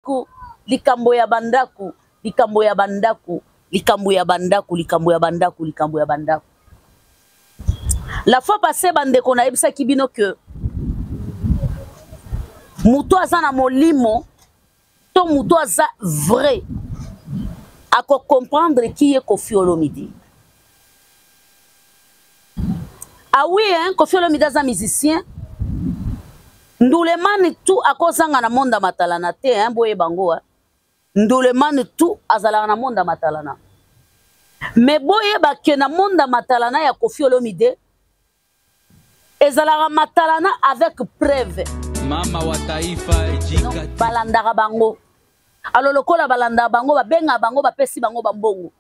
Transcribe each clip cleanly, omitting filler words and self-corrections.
Ko likambo ya bandako likambo ya bandako likambo ya bandako likambo ya bandako likambo ya bandako la fois passée bandeko nayebisaki bino ke moto aza na molimo to moto aza vrai akocomprendre qui ye Koffi Olomide. Ah oui, hein, Koffi Olomide aza musicien. Ndulemani tout akozanga na monde ya matalana te, hein, boyeba ngo. Hein. Ndulemani tout azalaka na monde ya matalana. Mais boyeba ke na monde ya matalana ya Koffi Olomide ezalaka matalana avec preuve. Mama wa taifa ejika. Balandaka bango. Alors lokola balandaka bango, babengaka bango, bapesi bango bambongo.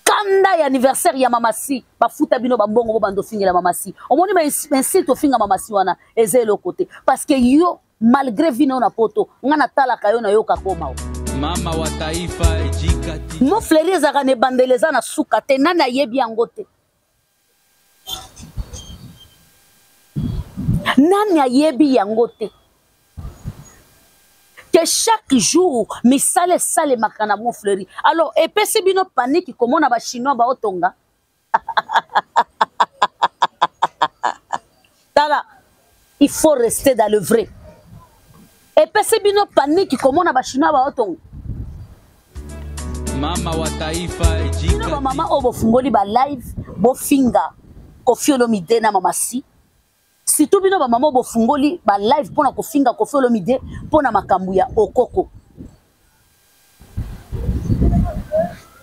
Kanda ya anniversaire ya mama si bafuta bino bambongo bo bando fingela mama si omoni ba insulte ofinga mama si wana eza eloko te parce que yo malgré vie na yo na poto nga natalaka yo nayoka koma o mama wa taifa ejikati mo fleri ezalaka na ebandeli eza na suka te nani ayebi yango te nani ayebi yango te que chaque jour misala esalemaka na Montfleury. Alors epesi bino panique komona ba chinois baotonga. Tala, il faut rester dans le vrai. Epesi bino panique komona ba chinois baotonga. Mama wa taifa bino ba mama oyo bofungoli ba live bofinga Koffi Olomide na mama si Surtout bino ba maman bofungoli ba live pona kofinga Koffi Olomide pona makambo ya okoko.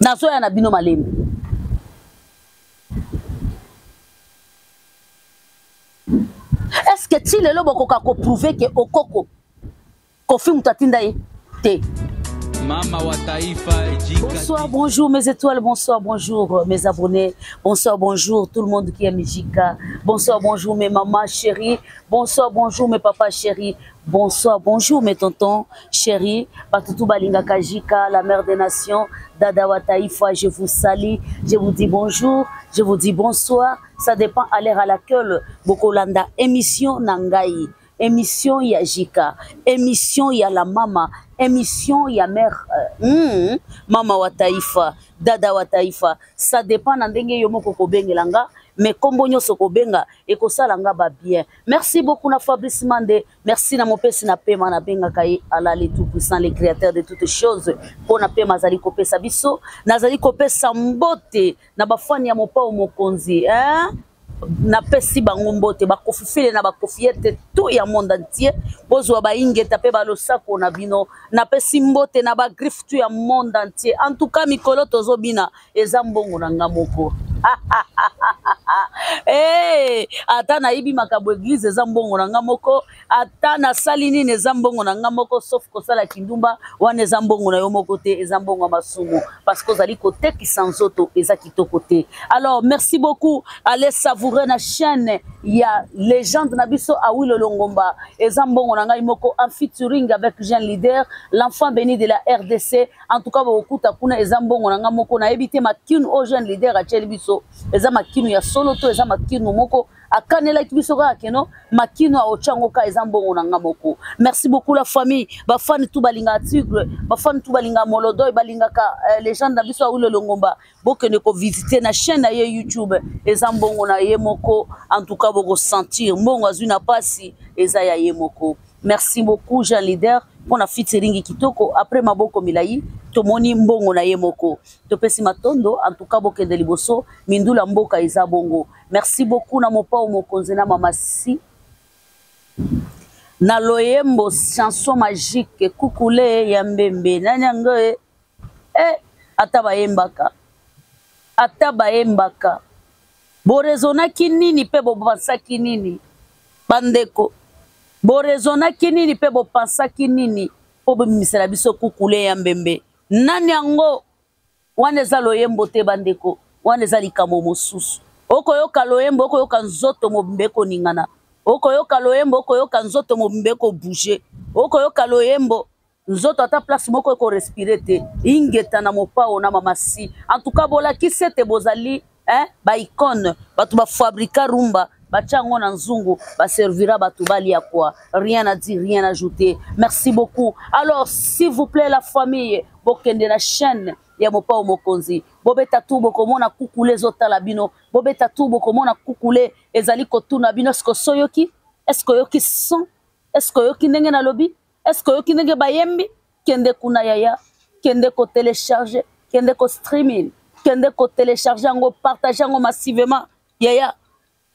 Nazoya na bino malembe. Est-ce que ti lelo bokoka ko prouver que okoko Koffi moto atinda ye te. Mama wa taifa Bonsoir, bonjour mes étoiles, bonsoir, bonjour euh, mes abonnés, bonsoir, bonjour tout le monde qui aime Jika, bonsoir, bonjour mes mamans chéries, bonsoir, bonjour mes papas chéris, bonsoir, bonjour mes tontons chéris, Batutu Balinga Kajika, la mère des nations, Dada wa Taïfa, je vous salue, je vous dis bonjour, je vous dis bonsoir, ça dépend à l'heure à laquelle Bokolanda émission Nangai. Emission ya Jika, emission ya la mama, emission ya mère euh, mm, mama wa taifa, dada wa taifa. Ça dépend na ndenge yo moko kobengela nga, mais kombo nyonso kobenga ekosala nga ba bien. Merci beaucoup na Fabrice Mande, merci na mopesi na pema na bengaka ye Allah le tout puissant, le créateur de toutes choses. Po na pema azali kopesa biso, nazali kopesa mbote na bafani ya mopao mokonzi, hein? Napesi bango mbote bakofifile na bakofiyete tout ya monde entier, bozwa baingeta mpe balosako na bino. Napesi mbote na bagriffe tout ya monde entier. En tout cas mikolo tozobina eza mbongo na nga moko. Hey, ata nayibi makambo eglise eza mbongo na nga moko, ata nasali nini eza mbongo na nga moko, sauf kosala kindumba wana eza mbongo na yo moko te, eza mbongo ya masumu parce que ozali kotekisa nzoto, eza kitoko te. Alors merci beaucoup, allez savourer na chaîne ya légende na biso Awilo Longomba, eza mbongo na ngai moko en featuring avec jeune leader, l'enfant béni de la RDC. En tout cas bokuta kuna eza mbongo na ngai moko, nayebi te makinu o jeune leader atieli biso eza makinu ya solo to eza makinu moko akanelaki biso kaka keno makino aotya yango kaka eza mbongo na nga moko. Merci beaucoup la famille, bafani tu balingaka tigre, bafani tu balingaka molodoy, balingaka euh, legende na biso Awilo Longomba, bokende kovisite na chaîne na ye YouTube, eza mbongo na ye moko. En tout cas bokosentir mbongo azwi na pasi eza ya ye moko. Merci beaucoup Jean Leader mpona featuring kitoko après maboko milai tomoni mbongo na ye moko, topesi matondo. En tout cas bokende liboso, mindula mboka eza bongo. Merci beaucoup na mopao mokonzi na mama si na loyembo chanson magique kukule ya mbembe nani yango e eh, ata bayembaka, ata bayembaka borezonaki nini mpe bopansaki nini bandeko, borezonaki nini mpe bopansaki nini mpo bobimisela biso kukule ya mbembe nani yango wana eza loyembo te bandeko, wana eza likambo mosusu. Okoyoka loyembo, okoyoka nzoto mobimba ekoningana, okoyoka loyembo, okoyoka nzoto mobimba ekobouge, okoyoka loyembo nzoto ata place moko ekorespire te. Ingeta na mopao na mama si. En tout cas bolakisi ete bozali hein, ba icône, bato bafabrika rumba. Batia yango na nzungu, baservira bato balia quoi. Rien à dire, rien à ajouter. Merci beaucoup. Alors, s'il vous plaît, la famille, bokende na chaîne ya Mopao Mokonzi. Bobeta tu bokomona kukule ezotala bino. Bobeta tu bokomona kukule ezali kotuna bino. Est-ce que soyoki? Est-ce que oyoki son? Est-ce que oyoki ndenge nalobi? Est-ce que oyoki ndenge bayembi? Kende kuna yaya, kende ko télécharger, kende ko streaming, kende ko télécharger yango, partager yango massivement. Yaya,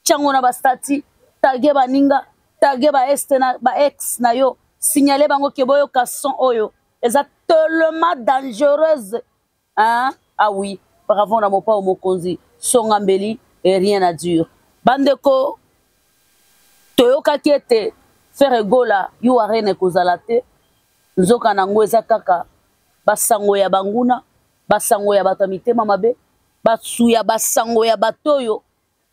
tiango na ba stati, taguer baninga, taguer ba est na ba ex na yo, signaler bango ke boyoka son oyo. Eza tellement dangereuse. Hein? Ah oui, bravo na Mopao Mokonzi, songa mbeli et rien à dire. Bandeko, toyokaki ete Ferre Gola yu arena ekozala te, nzoka nango eza kaka basango ya banguna, basango ya bato ya mitema mabe, basu ya basango ya bato oyo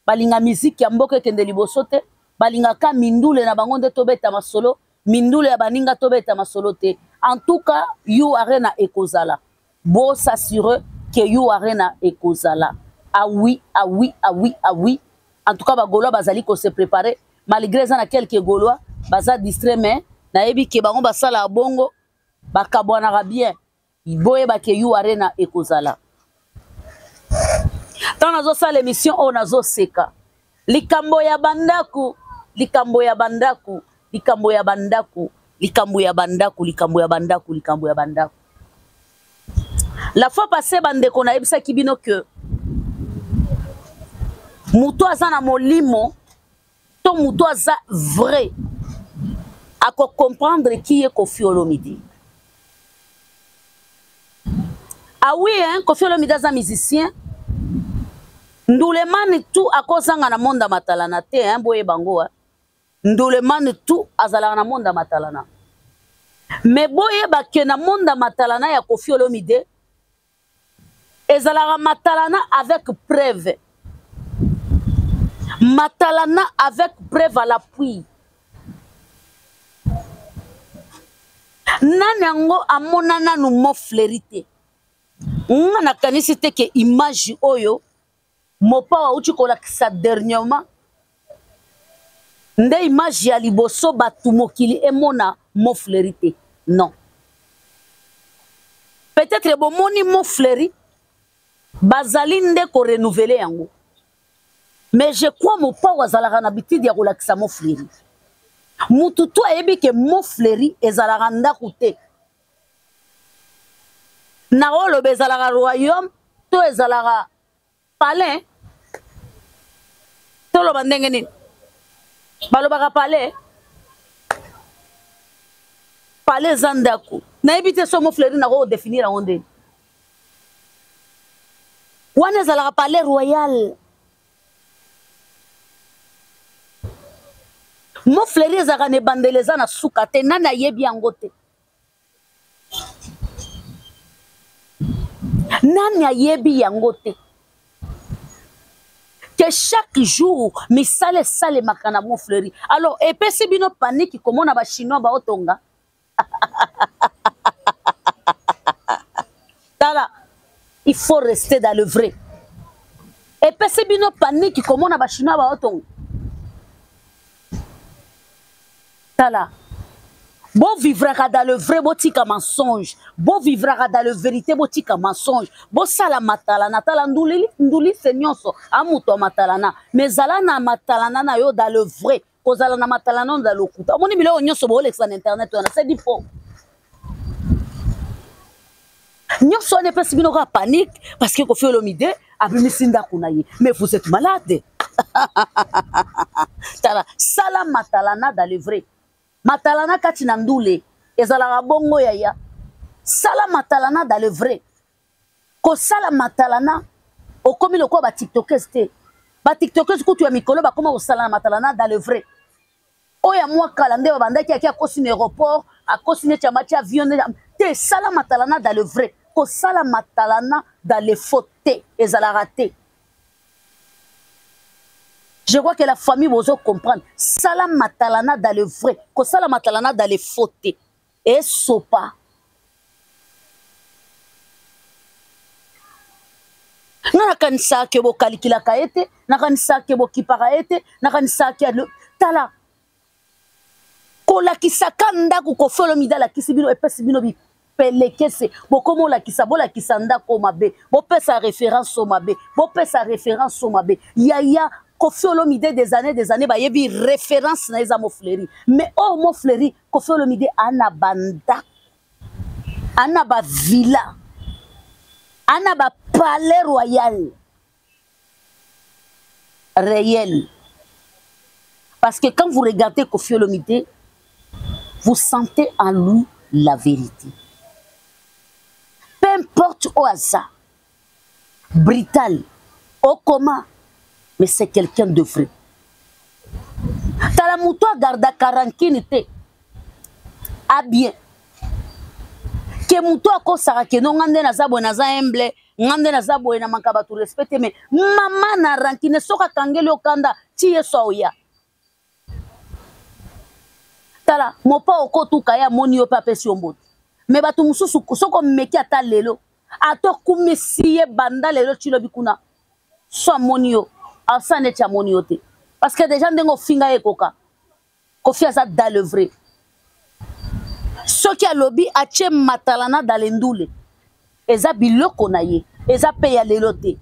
balinga miziki ya mboka ekende liboso te, balingaka mindule na bango nde tobeta masolo, mindule ya baninga tobeta masolo te. En tout cas, yu arena ekozala. Bo s'assurer que yu arena ekozala. Ah oui, ah oui, ah oui, ah oui. En tout cas, ba Gaulois bazali ko se préparer malgré eza na quelques Gaulois baza distrait, mais nayebi ke bango basala bongo bakabwanaka bien. Boyeba ke yu arena ekozala. Tant nazosala émission oyo nazoseka. Likambo ya bandaku, likambo ya bandaku, likambo ya bandaku, likambo ya bandaku, likambo ya bandaku, likambo ya bandaku. La fois passée bandeko nayebisaki bino que moto aza na molimo to moto aza vrai ako comprendre qui est Koffi Olomide. Ah oui, hein, Koffi Olomide aza musicien. Ndulemani tout akozanga na monde matalana te, hein, boye bango, hein. Ndulemani tout azalaka na monde matalana. Mais boye ba ke na monde matalana ya Koffi Olomide ezalaka matalana avec preuve. Matalana avec preuve à l'appui. Nani yango amona nanu mot fleurité. Nga nakanisi te ke image oyo Mopao auti kolakisa dernièrement nde image ya liboso batu mokili emona mot fleurité. Non. Peut-être bomoni mot fleuri bazali nde ko renouveler yango. Mais je crois Mopao azalaka na habitude ya kolakisa mot fleuri. Mutu to ayebi ke mot fleuri ezalaka ndako te. Na oloba ezalaka royaume to ezalaka palais. Toloba ndenge nini? Balobaka palais. Palais eza ndako. Nayebi te so mot fleuri na ko définir yango ndenge. Wana ezalaka palais royal. Mot fleuri ezalaka na ebandeli eza na suka te, nani ayebi yango te. Nani ayebi yango te. Que chaque jour misala esalemaka na mot fleuri. Alors epesi bino panique komona ba chinois baotonga. Tala, il faut rester dans le vrai. Epesi bino panique komona ba chinois baotonga. Tala, bo vivraka dans le vrai, botika mensonge. Bo vivraka dans le vérité, botika mensonge. Bo sala matalana, tala nduli, nduli se nyonso, amuto matalana. Mais zala na matalana na yo dans le vrai. Kozala na matalana dans lokuta. Omoni biloko nyonso bo lekisa na internet wana, c'est du faux. Nyonso wana epesi bino kaka panique parce que Koffi Olomide abimisi ndako na ye. Mais vous êtes malade. Tala, sala matalana dans le vrai. Matalana kati na ndule ezalaka bongo yaya. Sala matalana dans le vrai. Kosala matalana okomi lokola ba tiktokers te. Ba tiktokers kutu ya mikolo bakoma kosala na matalana dans le vrai. Oyo ya mwa kala nde babandaki aki akosi na aéroport, akosi neti amati avion nde te. Sala matalana dans le vrai. Kosala matalana dans le faux te, ezalaka te. Je crois que la famille bozo comprendre. Sala matalana dans le vrai. Kosala matalana dans le faux te. Et sopa. Nga nakanisaka ke bokalikilaka ye te, nakanisaka ke bokipaka ye te, nakanisaka ke tala kolakisaka ndako Koffi Olomide alakisi bino, epesi bino bipelekese. Bokomi olakisa, bolakisa ndako mabe, bopesa référence o mabe, bopesa référence o mabe. Yaya Koffi Olomide des années des années bayebi référence na eza Mofleri, mais oyo Mofleri Koffi Olomide ana bandako, ana ba villa, ana ba palais royal réel. Parce que quand vous regardez Koffi Olomide, vous sentez en lui la vérité. Peu importe au hasard, brutal, au coma, mais c'est quelqu'un de vrai. Tala moto agardaka rancune te, a bien ke moto akosaka ke no nga nde naza boye, naza humble, nga nde naza boye na manka bato respect te, mais mama na rancune soki akangeli okanda ti yesu aoya. Tala mopa okotuka ye amoni yo mpe apesi yo mbote, me bato mosusu soki omeki ata lelo ata okumisi ye banda lelo ti lobi kuna, so amoni yo asala neti amoni yo te, parce que déjà ndenge ofinga ye ekoka. Koffi aza dans le vrai. Soki alobi atie matala na dans le ndule, eza biloko na ye, eza pe ya lelo te.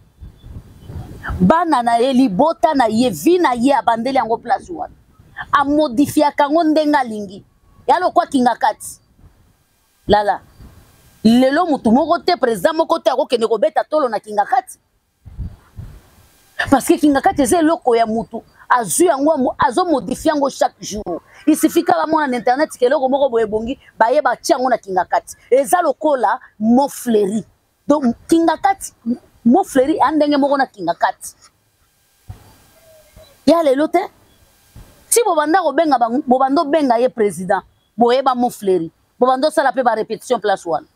Bana na ye, libota na ye, vie na ye abandeli yango place wana, amodifiaka yango ndenge alingi. Ya lokwa kinga kati lala lelo motu moko te, président moko te akokende kobeta tolo na kinga kati, parce que kinga kati eza eloko ya mutu azwi yango, azomodifie yango chaque jour. Il suffit kaka bamona na internet ke eloko moko boye ebongi, baye batia yango na kinga kati. Eza lokola Mofleri. Donc kinga kati, Mofleri a ndenge moko na kinga kati ya lelo te. Si bobanda kobenga, bobanda obenga ye président, boyeba Mofleri, bobanda osala mpe barépétition place wana.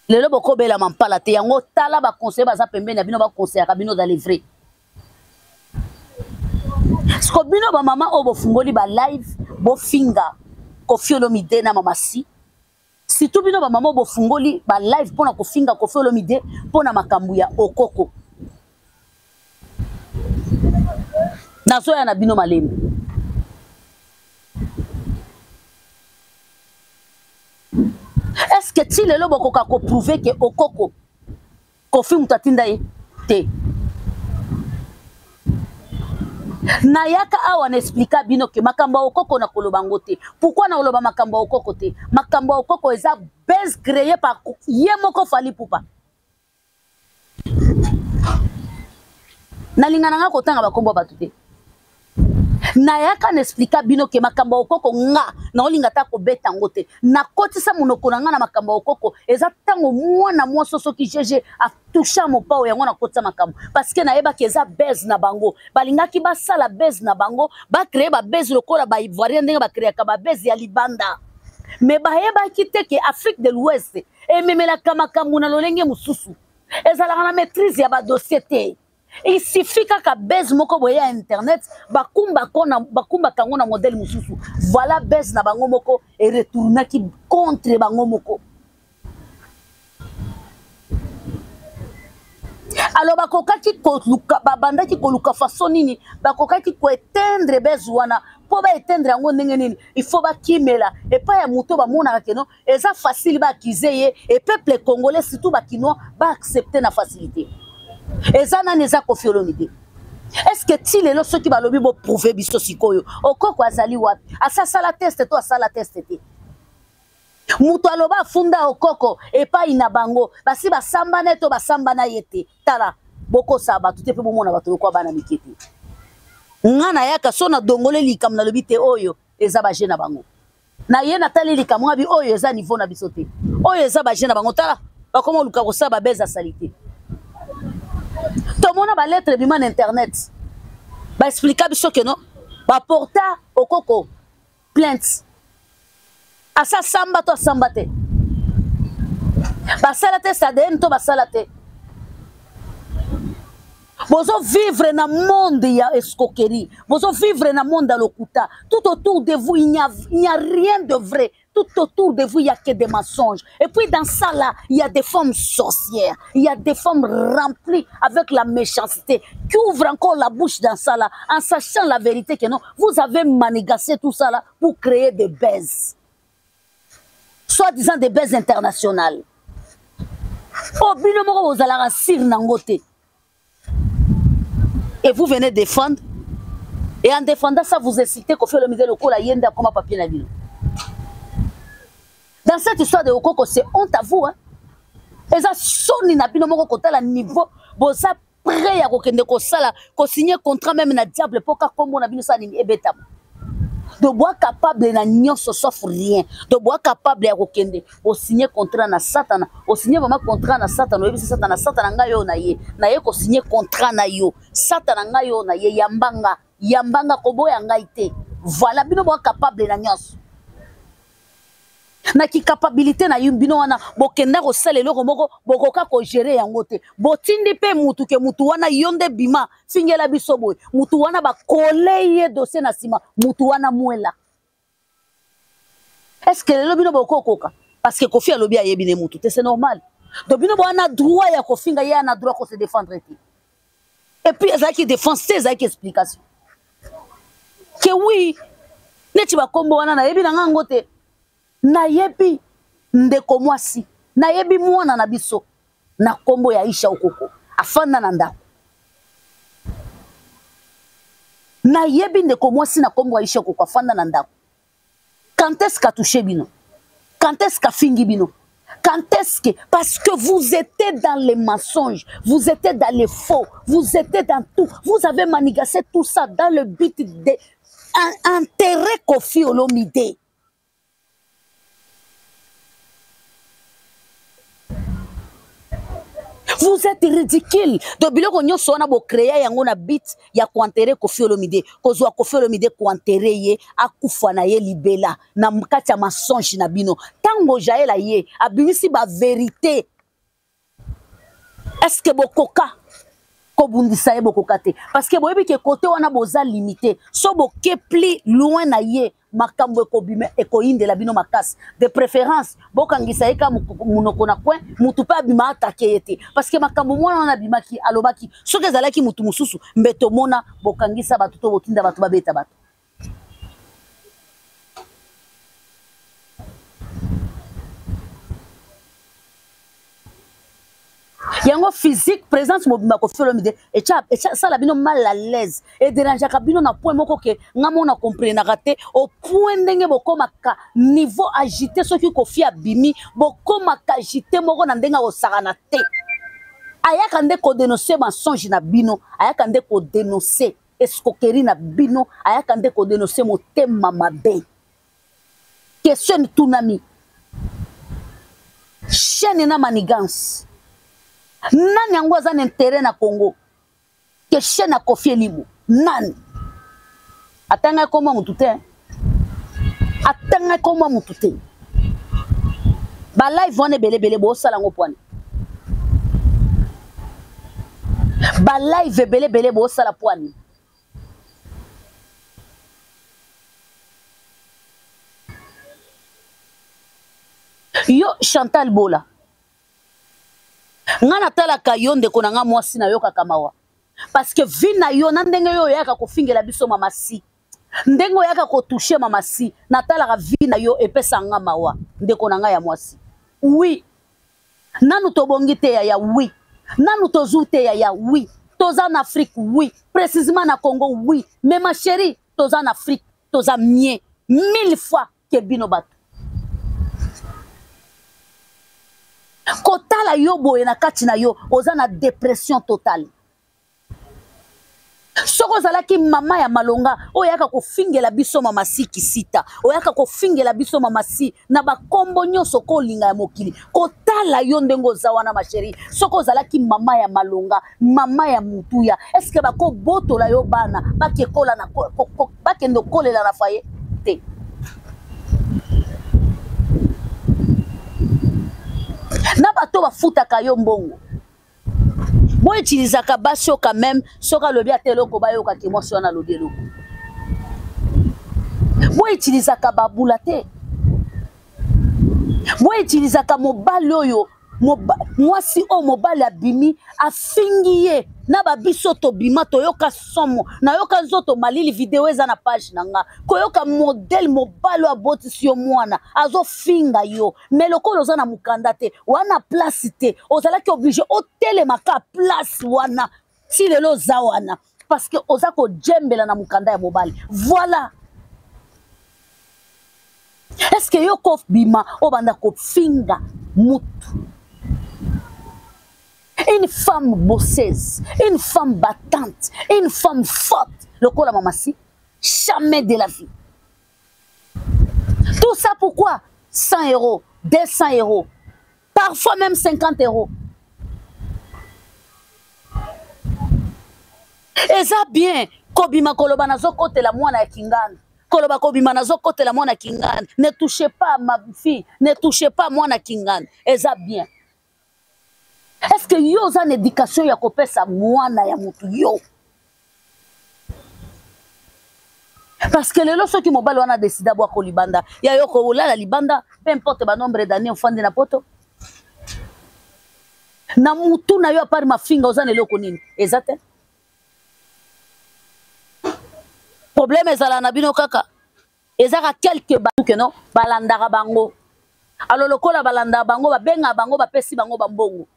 Lelo bokobela mampala te. Yango tala baconseiller baza pembeni ya bino, baconseillaka bino dans les vrais. Siko bino bamama oyo bofungoli ba live bofinga Koffi Olomide na Mama Si, surtout bino bamama oyo bofungoli ba live mpona kofinga Koffi Olomide mpona makambo ya okoko, nazoya na bino malembe. Est-ce que ti lelo bokoka koprouve ke okoko Koffi moto atinda ye te? Nayaka awa na explika bino ke makambo ya okoko na koloba yango te. Pourquoi na koloba makambo ya okoko te? Makambo ya okoko eza base créé par ye moko Fally Ipupa. Nalinga na nga kotanga bakombo ya bato te. Nayaka na explika bino ke makambo ya okoko nga naolinga ata kobeta yango te. Nakotisa monoko na nga na makambo ya okoko eza ntango mwana mwasi soki GG atoucha mopao, yango nakotisa makambo, parce que nayebaki eza base na bango. Balingaki basala base na bango, bacreye babase lokola baivoirien ndenge bacreyaka babase ya libanda, mais bayebaki te ke Afrique de l'Ouest ememelaka makambo na lolenge mosusu, ezalaka na maîtrise ya badossier te. Il suffit kaka base moko boye ya internet, bakumbaka yango na modèle mosusu. Voilà, base na bango moko eretournaki contre bango moko. Alors bakokaki koluka, babandaki koluka façon nini bakokaki koéteindre base wana. Mpo baéteindre yango ndenge nini? Il faut bakimela epai ya moto bamonaka keno eza facile baakize ye, e peuple congolais surtout bakinois baaccepte na facilité. Eza nani? Eza Koffi Olomide. Est ce que ti lelo soki balobi boprouve biso sikoyo okoko azali wapi, asasala test to asala test te? Moto aloba afunda okoko epai na bango, basi basambana ye to basambana ye te? Tala, bokosaka bato te mpe bomona bato lokola bana mike te. Nga nayaka so nadongole likambo, nalobi te oyo eza baje na bango. Na ye natali likambo ngabi oyo eza niveau na biso te, oyo eza baje na bango. Tala, bakoma oluka kosala babeze ya salite. Tomona balettre ebima na internet, baexplika biso keno baporta okoko plainte, asa samba to asamba te, basala te ADN to basala te. Bozo vivre na monde ya escroquerie, bozo vivre na monde ya lokuta. Tout autour de vous il n'y a rien de vrai. Tout autour de vous, il n'y a que des mensonges. Et puis dans ça là, il y a des femmes sorcières. Il y a des femmes remplies avec la méchanceté qui ouvrent encore la bouche dans ça là, en sachant la vérité que non, vous avez manigancé tout ça là pour créer des baises. Soi-disant des baises internationales. Oh, bino moko bozalaka sire nango te. Et vous venez défendre. Et en défendant ça, vous incitez Koffi Olomide lokola ye nde akoma papier na bino. Dans cette histoire de Okoko, c'est honte à vous. Hein? Eza soni na bino moko kotala niveau boza prêt ya kokende kosala kosigner contrat même na diable mpo ka kombo na bino sala nini ebetama. Donc boa capable na nyonso sauf rien. Donc boa capable ya kokende osigner contrat na Satana, osigner vraiment contrat na Satana, oyebisi Satana, Satana ngai oyo na ye, na ye kosigner contrat na yo. Satana ngai oyo na ye yambanga, yambanga koboya ngai te. Voilà bino boa capable na nyonso. Na ki capabilité na bino wana bokenda kosala eloko moko bokoka kogere yango te. Botindi pe mutu ke mutu wana yo nde bima fingela biso boye. Mutu wana bakole ye dossier na sima, mutu wana mwela. Est-ce que lelo bino bokokoka? Parce que Koffi alobi ayebi ne mutu te, c'est normal. Donc bino boana droit ya kofinga ye ana droit ko se défendre te. Et puis ezalaki défense te, ezalaki explication. Que oui, neti bakombo wana nayebi na ngango te. Nayebi ndeko mwasi, nayebi mwana na biso na kombo ya Aisha Okoko, afanda na ndako. Nayebi ndeko mwasi na kombo ya Aisha Okoko afanda na ndako. Quand est-ce qu'a touché bino? Quand est-ce qu'a fingi bino? Quand est-ce que, parce que vous étiez dans les mensonges, vous étiez dans les faux, vous étiez dans tout, vous avez manigancé tout ça dans le but de enterrer Koffi Olomide. Vous êtes ridicule. Donc biloko nyonso wana bo créer yango na but ya ko enterrer Koffi Olomide, kozwa Koffi Olomide ko enterrer ye, akufa na ye libela na kati ya mensonge na bino. Tango Jael aye abimisi ba vérité. Est-ce que bokoka kobundisa ye? Bokoka te, parce que boyebi ke côté wana boza limité. So boke plus loin na ye, makambo ekobima ekoyindela bino makasi. De préférence bokangisa ye ka munoko na coin, mutu pe abima atake ye te, parce que makambo mwana wana abimaki alobaki soki ezalaki mutu mosusu mbeto mona bokangisa bato to botinda bato babeta bato. Yango physique présence mobimba Koffi Olomide echa sala bino mal à l'aise et dérangeaka bino na point moko ke nga mona comprenaka te au point ndenge bokomaka niveau agité soki Koffi abimi bokomaka agité moko na ndenge akosakana te. Ayaka nde kodénoncer mensonge na bino, ayaka nde kodénoncer escroquerie na bino, ayaka nde kodénoncer motema mabe. Question tunami chaîne na manigance nani yango aza na intérêt na Congo ke chaîne ya Koffi Elimo nani atanga koma mutu te, atanga koma mutu te. Ba live wana ebele ebele bosala ngo pwani, ba live ebele ebele bosala pwani. Yo Chantal Bola, nga natalaka yo ndeko na nga mwasi nayokaka mawa, parce que vie na yo na ndenge yo oyaka kofingela biso mama si, ndenge oyaka kotoucher mama si, natalaka vie na yo epesa nga mawa ndeko na nga ya mwasi. Oui, nanu tobongi te yaya, oui, nanu tozwi te yaya, oui, toza na Afrique, oui, précisément na Congo, oui, mais ma chérie, toza na Afrique, toza mieux 1000 fois que bino bato. Kotala yo boye na kati na yo, oza na dépression totale. Soko ozalaki mama ya malonga, oyaka kofingela biso mama si kisita, oyaka kofingela biso mama si na bakombo nyonso kolinga ya mokili. Kotala yo ndenge oza wana ma chérie, soko ozalaki mama ya malonga, mama ya mutuya, est-ce que bakobotola yo bana bakekola na ko, ko, ko, bakende kolela na foyer te? Na bato bafutaka yo mbongo, bo utilisaka basi oyo quand même, soki alobi ata eloko bayokaki mwasi wana alobi eloko. Bo utilisaka babula te. Boutilisaka mobali oyo, mwasi oyo mobali abimi afingi ye na babiso tobima toyoka somo, nayoka nzoto malili. Video eza na page na nga, koyoka modèle mobali oyo abotisi yo mwana azofinga yo, mais lokola oza na mokanda te, wana place te, ozalaki obligé otelemaka place wana ti lelo oza wana parce que oza kojembela na mokanda ya mobali. Voilà. Est-ce que yo kobima obanda kofinga mutu? Une femme bosseuse, une femme battante, une femme forte, lokola mamasi, jamais de la vie. Tout ça pourquoi? 100 euros, 200 euros, parfois même 50 euros. Eza bien kobima koloba nazokotela mwana ya kingana, koloba kobima nazokotela mwana kingana, ne touchez pas ma fille, ne touchez pas mwana kingana, eza bien. Est-ce que yo oza na éducation ya kopesa mwana ya mutu yo? Parce que lelo soki mobali wana décide abwaka libanda, ya yo kolala libanda, peu importe ba nombre d'années ofandi na poto, na mutu na yo apart mafinga oza na eloko nini? Eza te. Problème ezala na bino kaka ezaka quelques bato ke non balandaka bango. Alors lokola balandaka bango, babengaka bango, bapesi bango bambongo.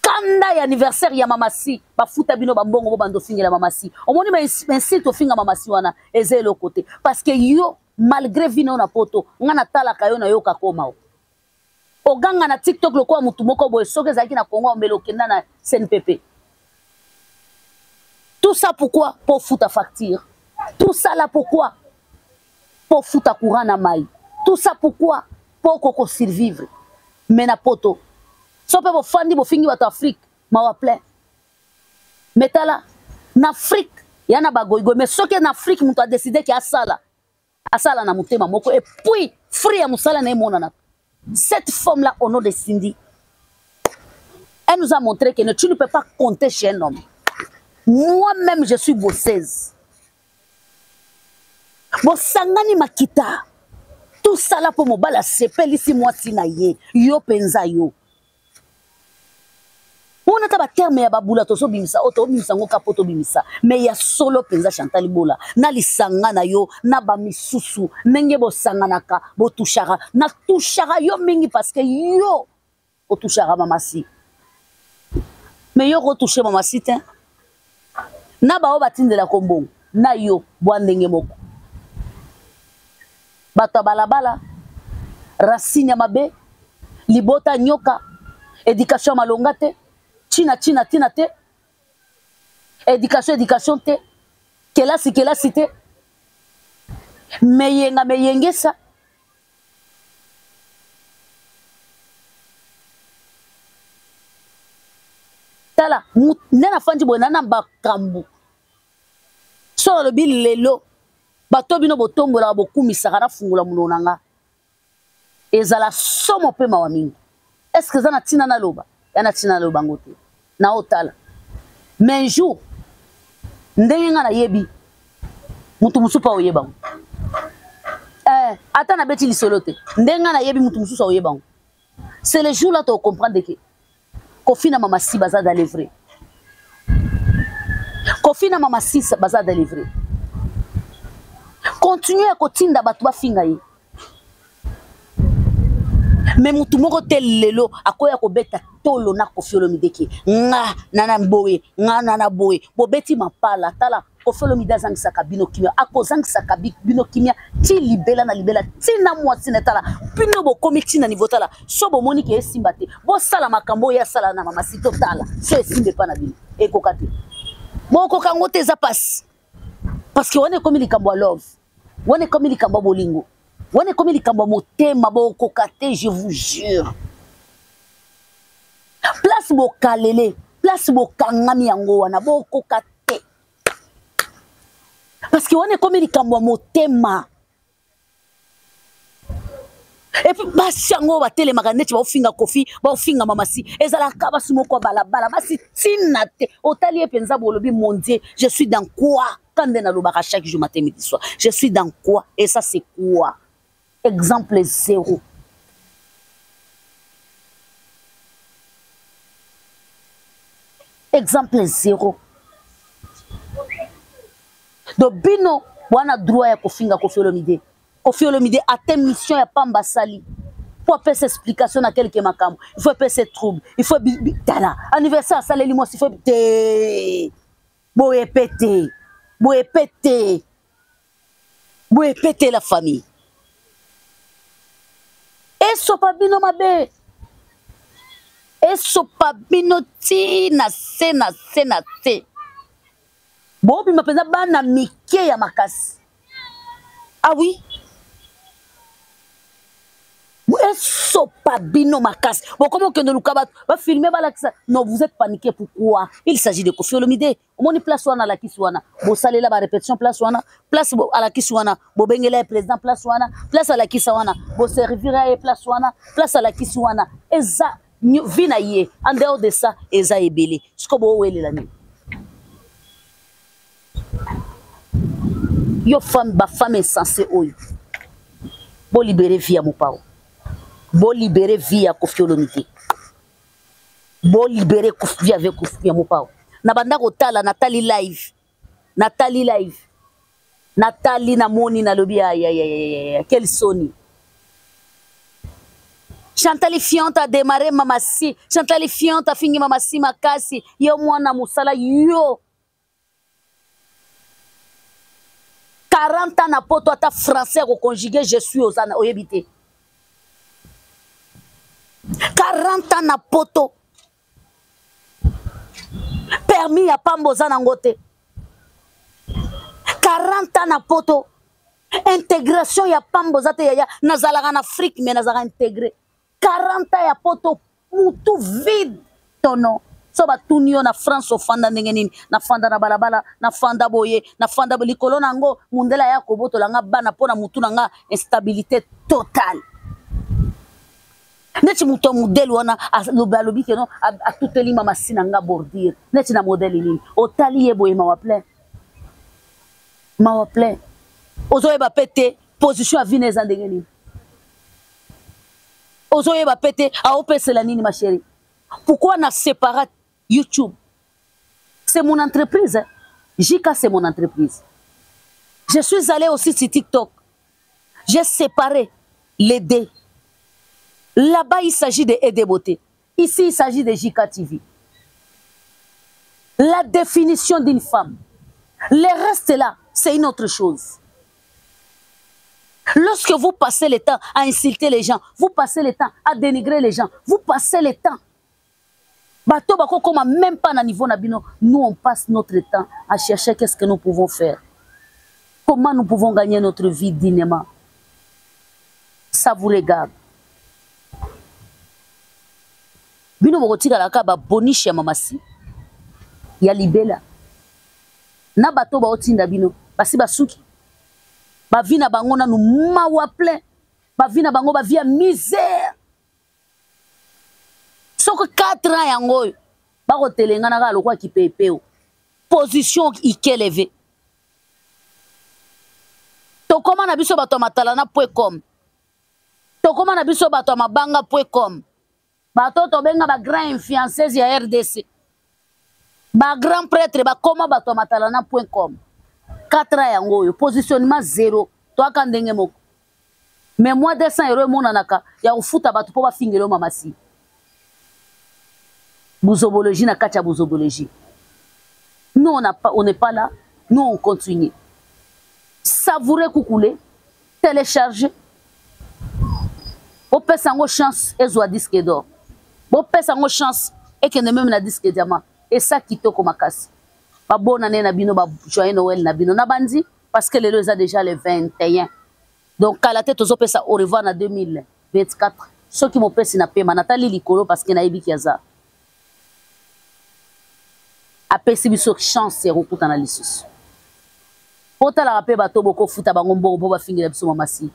Kanda ya anniversaire ya mamasi, bafuta bino bambongo bo bando fingela mamasi. Omoni ba insulte ofinga mamasi wana eza eloko te. Parce que yo malgré vie na yo na poto, nga natalaka yo na yoka koma o. Oganga na TikTok lokola mutu moko boye, soki ezalaki na Congo omele okenda na CNPP. Tout ça pourquoi? Pour foutre facture. Tout ça là pourquoi? Pour foutre courant na mai. Tout ça pourquoi? Pour koko survivre. Mais na poto. So pe bo fandi bo fingi bato Afrique, mawa plein. Mais tala na Afrique, ya na bagoigo, mais soki na Afrique mutu a décidé ki asala. Asala na motema moko et puis free ya musala na emonana. Cette femme là au nom de Cindy, elle nous a montré que tu ne peux pas compter chez un homme. Moi-même je suis bosseuse. Bosangani makita. Tout ça là pour mobala sepelisi mwasi na ye, yo penza yo. Wana ta ba terme ya babula tozo bimisa oto bimisa ngo kapo to bimisa, mais ya solo penza Chantal Bola na lisanga na yo na ba misusu ndenge bosanganaka botushaka na tushaka yo mingi parce que yo otushaka mamasi, mais yo retoucher mamasi te na ba oyo batindela kombongo na yo bwa ndenge moko bato ya balabala racine ya mabe libota nyoka éducation ya malonga te china china tina te éducation éducation te kelasi kelasi te meyenga meyengesa tala nde nafandi boye na na makambo so nalobi lelo bato bino botombolaka bokumisaka nafungola monoko na nga ezala somo mpe mawa mingi. Est-ce que eza na ntina naloba? Ya na ntina naloba yango te na otala mais un jour ndenge nga nayebi mutu mosusu mpe aoyeba yango. Ata nabeti lisolo te ndenge nga nayebi mutu mosusu aoyeba yango. C'est le jour là to comprendre que Kofi na Mama Si baza dans les vrais. Kofi na Mama Si baza dans les vrais. Continuez à kotinda bato bafinga ye. Mais mutu moko te lelo akoya kobeta tolo na Kofi Olomide ke nga nana boye nga nana boye bobeti mapala tala Kofi Olomide azangisaka bino kimia, akozangisaka bino kimia ti libela na libela ti na mwasi na tala bino bokomi ti na niveau tala so bomoni ke esimba te bosala makambo oyo asala na mama si totala so esimba epa na bino ekoka te bokoka yango te eza pasi parce que wana ekomi likambo ya love wana ekomi likambo ya bolingo wana ekomi likambo ya motema bokoka te je vous jure place bokalele place bokangami yango wana bokoka te parce que wana ekomi likambo ya motema et puis basi yango batelemaka neti baofinga Kofi baofinga mamasi ezalaka basi moko ya balabala basi ntina te otali ye mpenza bolobi mon Dieu je suis dans quoi quand nde nalobaka chaque jour matin midi soir je suis dans quoi et ça c'est quoi exemple zéro. Exemple zéro. Donc bino wana droit ya kofinga Koffi Olomide. Koffi Olomide ate mission ya pamba asali po apesa explication na quelque makambo. Il faut apesa trouble. Il faut tala anniversaire asaleli mwasi il faut te boye pe te. Boye pe te. Boye pe te la famille. Esopa bino mabe. Esopa bino ti na se na se na se. Bobima mpenza bana mike ya makasi. Ah oui. Esopa bino makasi. Bokoma okende luka bato bafilme balakisa. Non, vous êtes paniqué pourquoi? Il s'agit de Koffi Olomide. Omoni place wana alakisi wana. Bosalela ba répétition place wana. Place alakisi wana. Bobengela ye président place wana. Place alakisa wana. Boservira ye place wana. Place alakisi wana. Eza vie na ye. En dehors de ça, eza ebele. Siko bowelela nini? Yo femme, ba femme insensée oyo. Bo libérer vie ya Mopao. Bo libérer vie ya Koffi Olomide. Bo libérer vie avec Koffi ya Mopao. Na banda kotala, natali live. Natali live. Natali na moni na lobi ay ay ay ay quel soni. Chantal Fiante a démarré Mama Si. Chantal Fiante a fini Mama Si makasi. Yo mwana musala yo. 40 ans na poto ata français ko conjuguer je suis ozana oyebi te. 40 ans na poto. Permis ya pamba oza nango te. 40 ans na poto. Intégration ya pamba oza te yaya. Nazalaka na Afrique mais nazalaka intégré. 40 ans ya poto mutu vide tono. So batuni yo na France ofanda ndenge nini? Nafanda na balabala, nafanda boye, nafanda bo likolo nango mundela ya kobotola nga bana pona mutu na nga instabilité totale. Neti mutu ya modèle wana alobi alobi ke non atuteli mama si na nga bordure. Neti na modèle nini? Otali ye boye mawa plein. Mawa plein. Ozoyeba pe te position ya vie eza ndenge nini? Ozoyeba pe te aopesela nini ma chérie? Pourquoi na séparat YouTube? C'est mon entreprise. Hein? JK, c'est mon entreprise. Je suis allé aussi sur TikTok. J'ai séparé les deux. Là-bas, il s'agit de Aide Beauté. Ici, il s'agit de JK TV. La définition d'une femme. Le reste là, c'est une autre chose. Lorsque vous passez le temps à insulter les gens, vous passez le temps à dénigrer les gens, vous passez le temps. Bato bako koma même pas na niveau na bino. Nous, on passe notre temps à chercher qu'est-ce que nous pouvons faire. Comment nous pouvons gagner notre vie dignement. Ça vous regarde. Bino bokotikalaka ba boniche ya mamasi ya libela. Na bato baotinda bino basi basuki. Ba vie na bango nanu mawa plein. Ba vie na bango ba vie ya misère. Soko 4 ans yango oyo bakotelengana kaka lokola kipepeo. Position ikeleve. Tokoma na biso bato ya matalana point com. Tokoma na biso bato ya mabanga point com. Bato tobenga ba grand influenceuse ya RDC. Ba grand prêtre bakoma bato ya matalana point com. 4 ans yango oyo positionnement zéro. Toaka ndenge moko. Mais moi 200 euros emonanaka ya kofuta bato po bafingela yo mama si. Buzobologie na kati ya buzobologie. Nous on n'a pas, on n'est pas là, nous on continue. Savourer kukule, télécharger. Opesa yango chance ezwa disque d'or. Bopesa yango chance ekende même na disque diamant. Et ça kitoko makasi. Ba bonne année na bino, ba joyeux Noël na bino. Na bandi parce que lelo eza déjà le 21. Donc kala te tozopesa au revoir na 2024. Soki mopesi na pema natali likolo parce que nayebi ki aza. Apesi biso chance ya kokutana lisusu. Botalaka pe bato bokofuta bango mbongo po bafingela biso mama si.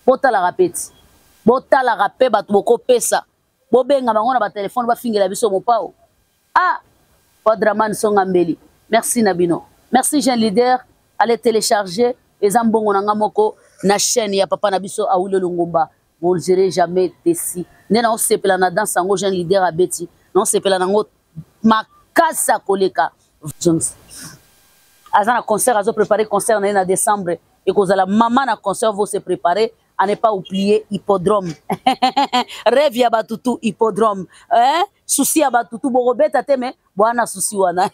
Botalaka pe ti. Botalaka pe bato bokopesa. Bobenga bango na ba téléphone bafingela biso mopao. Ah, Quadraman Songa Mbeli. Merci na bino. Merci jeune leader. Allez télécharger eza mbongo na nga moko na chaîne ya papa na biso Awilo Longomba. Vous ne serez jamais déçus. Nde na osepela na danse yango jeune leader abeti. Na osepela nango ma Makasi koleka. Jones. Aza na concert, azo préparer concert na ye na décembre. Ekozala mama na concert, vous se préparer à ne pas oublier hippodrome. Rêve ya batutu hippodrome. Hein? Souci ya batutu bokobeta te me bwana souci wana.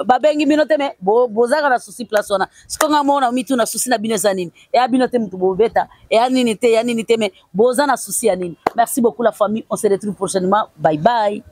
Babengi bino te me bozaka na souci place wana. Siko nga mona mitu na souci na bino eza nini? Eya bino te mutu bobeta, eya nini te, eya nini te me boza na souci ya nini? Merci beaucoup la famille, on se retrouve prochainement. Bye bye.